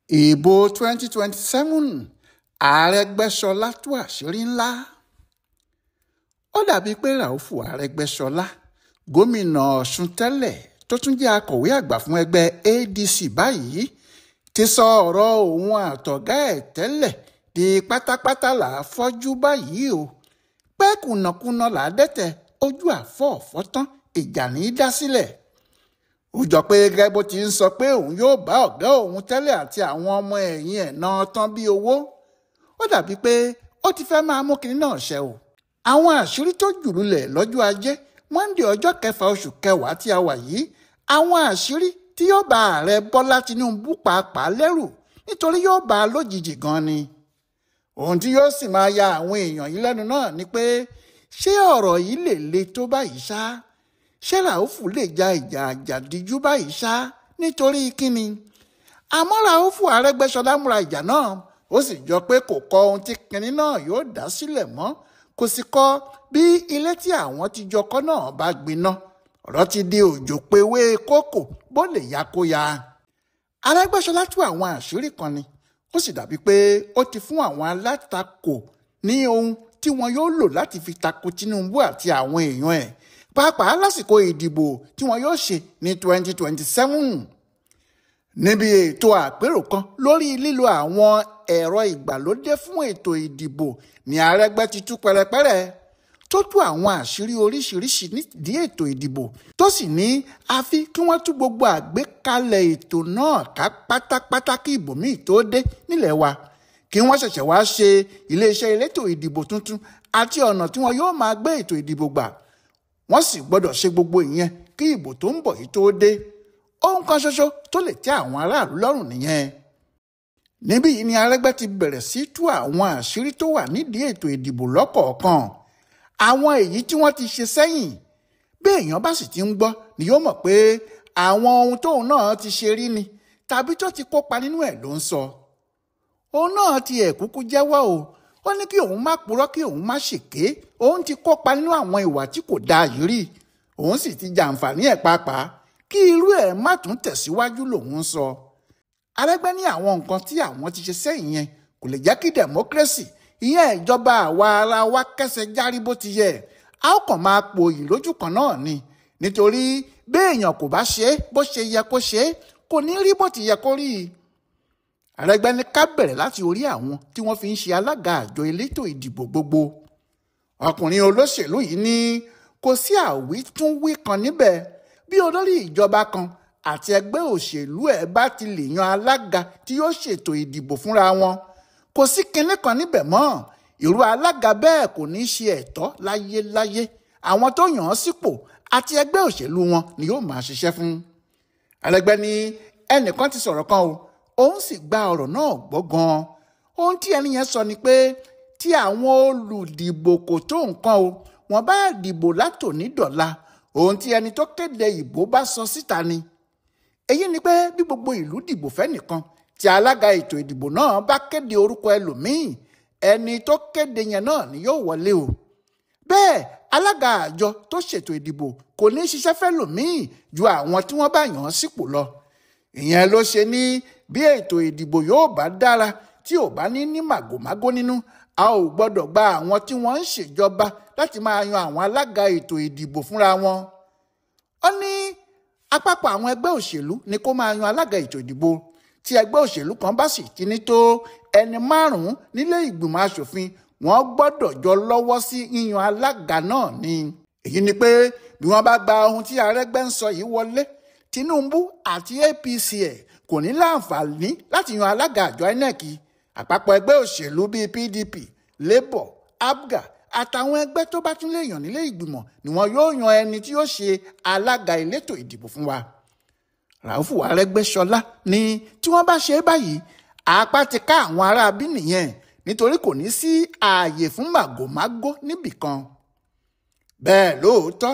Ìbò 2027, Arẹ́gbẹ́ṣọlá tú àṣírí ńlá. Ó dàbíi pé Ràúfù Arẹ́gbẹ́ṣọlá, gómìnà Ọ̀ṣun tẹ́lẹ̀ tó tún jẹ́ akọ̀wé àgbà fún ẹgbẹ́ ADC báyìí, ti sọ ọ̀rọ̀ òun àtọ̀gá ẹ̀ tẹ́lẹ̀ di pátápátá là á fọ́jú báyìí o. Pé kùnàkùnà là á dẹ́tẹ̀, ojú àfọ̀ọ̀fọ́ tán, ìjà ní í dá sílẹ̀. Ó jọ pé gẹ́gẹ́ bó ti ń sọ pé òun yóò bá ọ̀gá òun tẹ́lẹ̀ àti àwọn ọmọ ẹ̀yìn ẹ̀ náà tán bí owó. Ó dàbí pé ó ti fẹ́ máa mú kinní náà ṣẹ o. Àwọn àṣírí tó jù lulẹ̀ lọ́jọ́ Ajé Monday ọjọ́ kẹfà oṣù kẹwàá tí a wà yìí, àwọn àṣírí tí yóò bá ààrẹ Bọ́lá Tinubu pàápàá lẹ́rù nítorí yóò bá a lójijì gan ni. Ohun tí yóò sì máa ya àwọn èèyàn yìí lẹ́nu náà ni pé ṣé ọ̀rọ̀ yìí lè le tó báyìí ṣá? Ṣé Ràúfù lè ja ìjà àjàdíjú báyìí ṣá? Nítorí kíni? Àmọ́ Ràúfù Arẹ́gbẹ́ṣọlá múra ìjà náà, ó sì jọ pé kò kọ ohun tí kinní náà yóò dá sílẹ̀ mọ́, kò sì kọ bí ilé tí àwọn ti jọ kọ́ náà bá gbiná. Ọ̀rọ̀ ti di òjò pewé kókò bó lè ya kó ya. Arẹ́gbẹ́ṣọlá tú àwọn àṣírí kan ni, ó sì dàbí pé ó ti fún àwọn alátakò ní ohun tí wọn yóò lò láti fi tako Tinubu àti àwọn èèyàn ẹ̀, pàápàá lásìkò ìdìbò tí wọn yóò ṣe ní 2027. Níbi ètò àpérò kan lórí lílo àwọn ẹ̀rọ ìgbàlódé fún ètò ìdìbò ní Arẹ́gbẹ́ ti tú pẹrẹpẹrẹ, tó tú àwọn àṣírí oríṣiríṣi nídìí ètò ìdìbò, tó sì ní àfi kí wọ́n tú gbogbo àgbékalẹ̀ ètò náà ká pátápátá kí ìbò míì tó dé nílẹ̀ wa, kí wọ́n ṣẹ̀ṣẹ̀ wá ṣe iléeṣẹ́ elétò ìdìbò tuntun àti ọ̀nà tí wọn yóò máa gbé ètò ìdìbò gbà. Wọ́n sì gbọ́dọ̀ ṣe gbogbo ìyẹn kí ìbò tó ń bọ̀ yìí tó dé. Ohun kan ṣoṣo tó lè tẹ́ àwọn aráàlú lọ́rùn nìyẹn. Níbí yìí ni Arẹ́gbẹ́ ti bẹ̀rẹ̀ sí tú àwọn àṣírí tó wà nídìí ètò ìdìbò lọ́kọ̀ọ̀kan, àwọn èyí tí wọ́n ti ṣe sẹ́yìn. Bí èèyàn bá sì ti ń gbọ́ ni yóò mọ̀ pé àwọn ohun tóun náà ti ṣe rí ni tàbí tó ti kópa nínú ẹ̀ ló ń sọ. Òun náà ti ẹ̀ kúkú jẹ́wọ́ o. Ó ní kí òun má purọ́, kí òun má ṣèké, òun ti kópa nínú àwọn ìwà tí kò dáa yìí rí, òun sì ti jàǹfààní ẹ̀ pàápàá, kí irú ẹ̀ má tún tẹ̀síwájú lòun ń sọ. Arẹ́gbẹ́ ní àwọn nǹkan tí àwọn ti ṣe sẹ́yìn yẹn kò lè jẹ́ kí democracy, ìyẹn ìjọba àwa ara wa, kẹsẹ̀ járí bó ti yẹ. A ó kàn máa pòyì lójú kan náà ni, nítorí béèyàn kò bá ṣe é bó ṣe yẹ kó ṣe é, kò ní rí bó ti yẹ kó rí. Arẹ́gbẹ́ ní ká bẹ̀rẹ̀ láti orí àwọn tí wọ́n fi ń ṣe alága àjọ elétò ìdìbò gbogbo. Ọkùnrin olóṣèlú yìí ní kò sí àwítúnwí kan níbẹ̀. Bí olórí ìjọba kan àti ẹgbẹ́ òṣèlú ẹ̀ bá ti lè yan alága tí yóò ṣètò ìdìbò fúnra wọn, kò sí kinní kan níbẹ̀ mọ́. Irú alága bẹ́ẹ̀ kò ní ṣe ẹ̀tọ́ láyéláyé. Àwọn tó yàn án sípò àti ẹgbẹ́ òṣèlú wọn ni yóò máa ṣiṣẹ́ fún. Arẹ́gbẹ́ ní ẹnìkan ti sọ̀rọ̀ kan o, òun sì gba ọ̀rọ̀ náà gbọ́ gan-an. Ohun tí ẹni yẹn sọ ni pé tí àwọn olùdìbò kò tó nǹkan o, wọ́n bá dìbò látòní dọ̀la, ohun tí ẹni tó kéde ìbò bá sọ síta ni. Èyí ni pé bí gbogbo ìlú dìbò fẹ́nìkan, tí alága ètò ìdìbò náà bá kéde orúkọ ẹlòmíì, ẹni tó kéde yẹn náà ni yóò wọlé o. Bẹ́ẹ̀ alága àjọ tó ṣètò ìdìbò kò ní ṣiṣẹ́ fẹ́lòmíì ju àwọn tí wọ́n bá yàn án sípò lọ. Ìyẹn ló ṣe ní bí ètò ìdìbò yóò bá dára tí ò bá ní ní màgòmágó nínú, a ò gbọ́dọ̀ gba àwọn tí wọ́n ń ṣèjọba láti máa yan àwọn alága ètò ìdìbò fúnra wọn. Ó ní àpapọ̀ àwọn ẹgbẹ́ òṣèlú ni kó máa yan alága ètò ìdìbò. Tí ẹgbẹ́ òṣèlú kan bá sì ti ní tó ẹni márùn-ún nílé ìgbìmọ̀ aṣòfin, wọ́n gbọ́dọ̀ jọ lọ́wọ́ sí yíyan alága náà ni. Èyí ni pé bí wọ́n bá gba ohun tí Arẹ́gbẹ́ ń sọ yìí wọlé, Tinubu àti APC ẹ̀ kò ní láǹfààní láti yan alága àjọ INEC. Àpapọ̀ ẹgbẹ́ òṣèlú bíi PDP, Labour, APGA àtàwọn ẹgbẹ́ tó bá tún lè yàn nílé ìgbìmọ̀ ni wọn yóò yan ẹni tí yóò ṣe alága elétò ìdìbò fún wa. Ràúfù Arẹ́gbẹ́ṣọlá ní tí wọ́n bá ṣe é báyìí, apá ti ká àwọn aráabí nìyẹn, nítorí kò ní sí ààyè fún màgòmágó níbìkan. Bẹ́ẹ̀ lóòótọ́,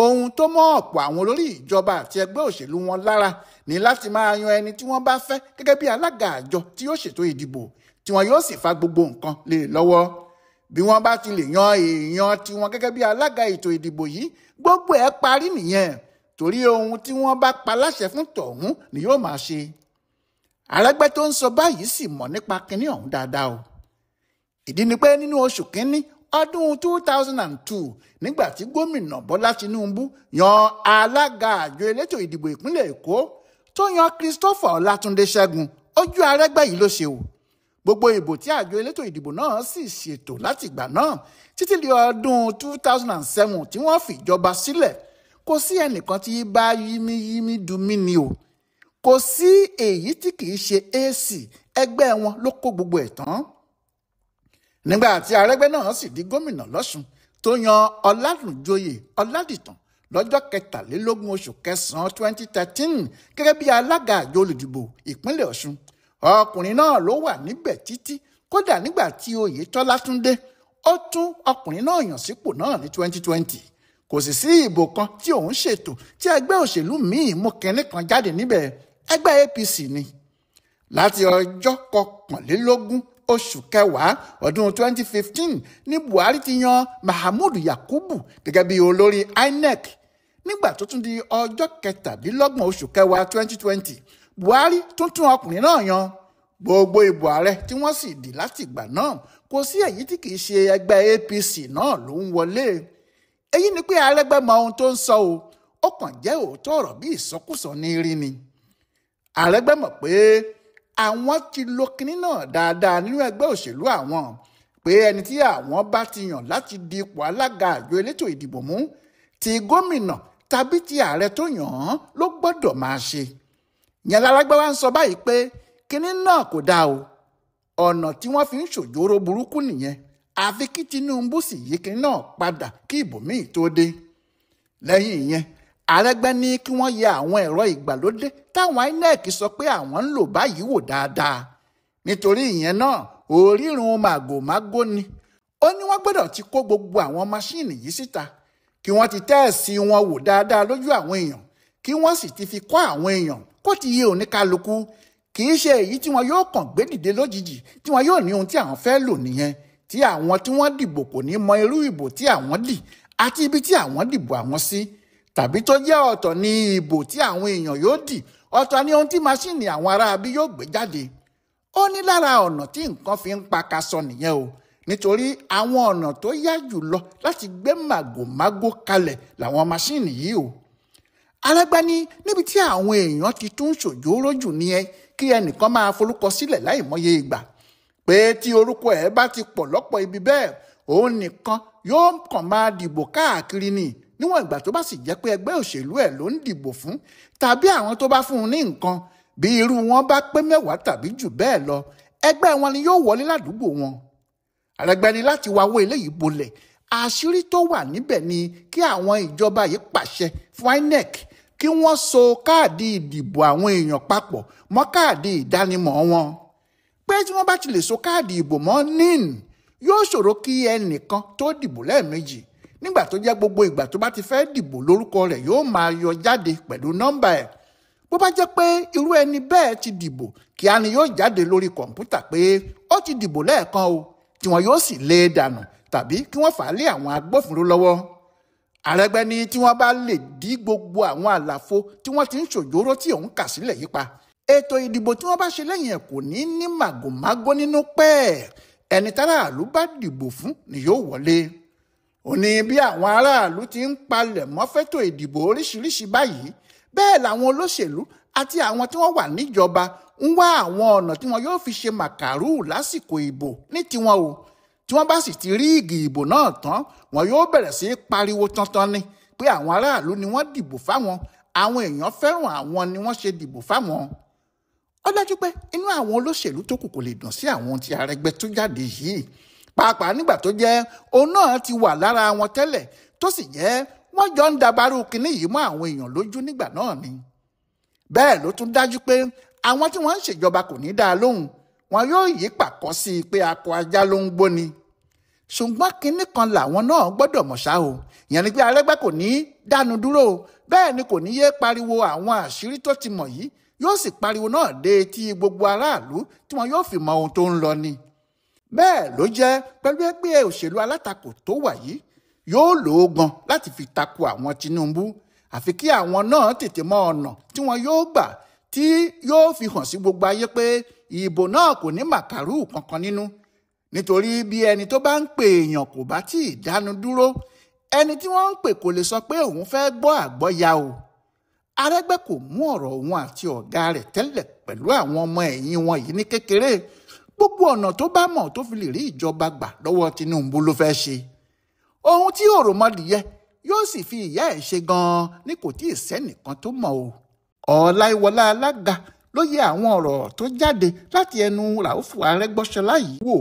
ohun tó mọ́ ọ̀pọ̀ àwọn olórí ìjọba àti ẹgbẹ́ òṣèlú wọn lára ní láti máa yan ẹni tí wọ́n bá fẹ́ gẹ́gẹ́ bí alága àjọ tí yóò ṣètò ìdìbò, tí wọn yóò sì fa gbogbo nǹkan lé lọ́wọ́. Bí wọ́n bá ti lè yan èèyàn tiwọn gẹ́gẹ́ bí alága ètò ìdìbò yìí, gbogbo ẹ̀ parí nìyẹn, torí ohun tí wọ́n bá pa láṣẹ fún tọ̀hún ni yóò máa ṣe. Arẹ́gbẹ́ tó ń sọ báyìí sì mọ̀ nípa kinní ọ̀hún dáadáa o. Ìdí ni pé nínú oṣù kínní ọdún 2002 nígbà tí gómìnà Bọ́lá Tinubu yan alága àjọ elétò ìdìbò ìpínlẹ̀ Èkó tó yan Christopher Ọlátúndé Ṣẹ́gun, ojú Arẹ́gbẹ́ yìí ló ṣe o. Gbogbo ìbò tí àjọ elétò ìdìbò náà sì ṣètò láti ìgbà náà títí di ọdún 2007 tí wọ́n fìjọba sílẹ̀, kò sí ẹnìkan tí bá yímíyímí du mí ni o. Kò sí èyí tí kìí ṣe AC, ẹgbẹ́ wọn ló kó gbogbo ẹ̀ tán. Nígbà tí Arẹ́gbẹ́ náà sì di gómìnà lọ́sùn tó yan Ọládùnjoyè Ọládìtàn lọ́jọ́ 23 oṣù kẹsàn-án 2013 gẹ́gẹ́ bí alága àjọ olùdìbò ìpínlẹ̀ Ọ̀ṣun, ọkùnrin náà ló wà níbẹ̀ títí kódà nígbà tí Oyètọ́lá tún dé, ó tún ọkùnrin náà yàn sípò náà ní 2020. Kò sì sí ìbò kan tí òun ṣètò tí ẹgbẹ́ òṣèlú míì mú kinní kan jáde níbẹ̀, ẹgbẹ́ APC ni. Láti ọjọ́ 21 oṣù kẹwàá ọdún 2015 ní Buhari ti yan Mahamudu Yakubu gẹ́gẹ́ bí olórí INEC. Nígbà tó tún di ọjọ́ 27 oṣù kẹwàá 2020, Buhari tún tún ọkùnrin náà yan. Gbogbo ìbò ààrẹ tí wọ́n sì dì láti ìgbà náà kò sí èyí tí kìí ṣe ẹgbẹ́ APC náà ló ń wọlé. Èyí ni pé Arẹ́gbẹ́ mọ ohun tó ń sọ o, ó kàn jẹ́ òótọ́ ọ̀rọ̀ bí ìsọkúsọ ní rí ni. Arẹ́gbẹ́ mọ̀ pé àwọn ti lo kinní náà dáadáa nínú ẹgbẹ́ òṣèlú àwọn, pé ẹni tí àwọn bá ti yàn láti di ipò alága àjọ elétò ìdìbò mú ti gómìnà tàbí ti ààrẹ tó yàn án ló gbọ́dọ̀ máa ṣe. Ìyẹn l'Arẹ́gbẹ́ wa ń sọ báyìí pé kinní náà kò dáa o, ọ̀nà tí wọ́n fi ń ṣòjóró burúkú nìyẹn, àfi kí Tinubu sì yí kinní náà padà kí ìbò míì tó dé. Lẹ́yìn ìyẹn, Arẹ́gbẹ́ ní kí wọ́n yẹ àwọn ẹ̀rọ ìgbàlódé táwọn INEC sọ pé àwọn ń lò báyìí wò dáadáa, nítorí ìyẹn náà orírun màgòmágó ni. Ó ní wọ́n gbọ́dọ̀ ti kó gbogbo àwọn máṣíìnì yìí síta, kí wọ́n ti tẹ́ẹ̀sì wọn wò dáadáa lójú àwọn èèyàn, kí wọ́n sì ti fi kọ́ àwọn èèyàn kó ti yé oníkálukú. Kì í ṣe èyí tí wọn yóò kàn gbé dìde lójijì tí wọn yóò ní ohun tí àwọn fẹ́ lò nìyẹn, tí àwọn tí wọ́n dìbò kò ní mọ irú ìbò tí àwọn dì àti ibi tí àwọn dìbò àwọn sí, tàbí tó jẹ́ ọ̀tọ̀ ní ìbò tí àwọn èèyàn yóò dì, ọ̀tọ̀ ní ohun tí máṣíìnì àwọn aráabí yóò gbé jáde. Ó ní lára ọ̀nà tí nǹkan fi ń pakasọ nìyẹn o, nítorí àwọn ọ̀nà tó yá jù lọ láti gbé màgòmágó kalẹ̀ làwọn máṣíìnì yìí o. Arẹ́gbẹ́ ní níbi tí àwọn èèyàn ti tún ṣòjóró jù ní ẹ kí ẹnìkan máa forúkọ sílẹ̀ láìmọye ìgbà, pé tí orúkọ ẹ̀ bá ti pọ̀ lọ́pọ̀ ibi bẹ́ẹ̀, òun nìkan yóò kàn máa dìbò káàkiri ni, níwọ̀n ìgbà tó bá sì jẹ́ pé ẹgbẹ́ òṣèlú ẹ̀ ló ń dìbò fún tàbí àwọn tó bá fún un ní nǹkan, bí irú wọn bá pé 10 tàbí jù bẹ́ẹ̀ lọ, ẹgbẹ́ wọn ni yóò wọlé ládùúgbò wọn. Arẹ́gbẹ́ ní láti wáwó eléyìí bolẹ̀. Àṣírí tó wà níbẹ̀ ni kí àwọn ìjọba yìí pàṣẹ fún INEC kí wọ́n so káàdì ìdìbò àwọn èèyàn papọ̀ mọ́ káàdì ìdánimọ̀ wọn. Pé tí wọ́n bá ti lè so káàdì ìbò mọ́ NIN, yóò ṣòro kí ẹnìkan tó dìbò lẹ́ẹ̀mejì. Nígbà tó jẹ́ gbogbo ìgbà tó bá ti fẹ́ dìbò lórúkọ rẹ̀ yóò máa yọ jáde pẹ̀lú nọ́mbà ẹ̀. Bó bá jẹ́ pé irú ẹni bẹ́ẹ̀ ti dìbò, kíá ni yóò jáde lórí kọ̀ǹpútà pé ó ti dìbò lẹ́ẹ̀kan o, tí wọn yóò sì lé e dànù tàbí kí wọ́n fà á lé àwọn agbófinró lọ́wọ́. Arẹ́gbẹ́ ní tí wọ́n bá lè dí gbogbo àwọn àlàfo tí wọ́n ti ń ṣòjóró tí òun kà sílẹ̀ yípa, ètò ìdìbò tí wọ́n bá ṣe lẹ́yìn ẹ̀ kò ní ní màgòmágó nínú pẹ́ẹ́, ẹni táráàlú bá dìbò fún ni yóò wọlé. Ó ní bí àwọn aráàlú ti ń palẹ̀ mọ́ fẹ́tò ìdìbò oríṣiríṣi báyìí, bẹ́ẹ̀ làwọn olóṣèlú àti àwọn tí wọ́n wà níjọba ń wá àwọn ọ̀nà tí wọn yóò fi ṣe màkàrú lásìkò ìbò ní tiwọn o. Tí wọ́n bá sì ti rí igi ìbò náà tán, wọn yóò bẹ̀rẹ̀ sí í pariwo tantan ni pé àwọn aráàlú ni wọ́n dìbò fáwọn, àwọn èèyàn fẹ́ràn àwọn ni wọ́n ṣe dìbò fáwọn. Ó dájú pé inú àwọn olóṣèlú tó kù kò lè dùn sí àwọn tí Arẹ́gbẹ́ tó jáde yìí, pàápàá nígbà tó jẹ́ òun náà ti wà lára wọn tẹ́lẹ̀, tó sì jẹ́ wọ́n jọ ń dabarú kinní yìí mọ́ àwọn èèyàn lójú nígbà náà ni. Bẹ́ẹ̀ ló tún dájú pé àwọn tí wọ́n ń ṣèjọba kò ní dá a lóhùn, wọn yóò yí pàkọ́ sí i pé akọ ajá ló ń gbóni. Ṣùgbọ́n kinní kan làwọn náà gbọ́dọ̀ mọ̀ ṣá o, ìyẹn ni pé Arẹ́gbẹ́ kò ní dánu dúró, bẹ́ẹ̀ ni kò ní yé pariwo àwọn àṣírí tó ti mọ̀ yìí, yóò sì pariwo náà dé etí gbogbo aráàlú tí wọn yóò fi mọ ohun tó ń lọ ni. Bẹ́ẹ̀ ló jẹ́ pẹ̀lú ẹgbẹ́ òṣèlú alátakò tó wà yìí, yóò lò ó gan láti fi tako àwọn Tinubu, àfi kí àwọn náà tètè mọ ọ̀nà tí wọn yóò gbà tí yóò fi hàn sí gbogbo ayé pé ìbò náà kò ní màkàrú kankan nínú, nítorí bí ẹni tó bá ń pè èèyàn kò bá tí ì dánu dúró, ẹni tí wọ́n ń pè kò lè sọ pé òun fẹ́ gbọ́ àgbọ́ya o. Arẹ́gbẹ́ kò mú ọ̀rọ̀ òun àti ọ̀gá rẹ̀ tẹ́lẹ̀ pẹ̀lú àwọn ọmọ ẹ̀yìn wọn yìí ní kékeré. Gbogbo ọ̀nà tó bá mọ̀ tó fi lè rí ìjọba gbà lọ́wọ́ Tinubu ló fẹ́ ṣe. Ohun tí òròmọdìyẹ yóò sì fi ìyá ẹ̀ ṣe gan-an ní kò tí ì sẹ́nìkan tó mọ̀ o. Ọláìwọlá Alága ló yẹ àwọn ọ̀rọ̀ tó jáde láti ẹnu Ràúfù Arẹ́gbẹ́ṣọlá yìí wò,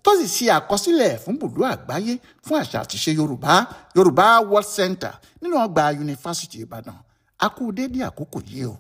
tó sì ṣe àkọsílẹ̀ fún bùdó àgbáyé fún àṣà àtiṣe Yorùbá, Yorùbá World Center, nínú ọgbà Yunifásítì Ìbàdàn. A kú déédéé àkókò yìí o.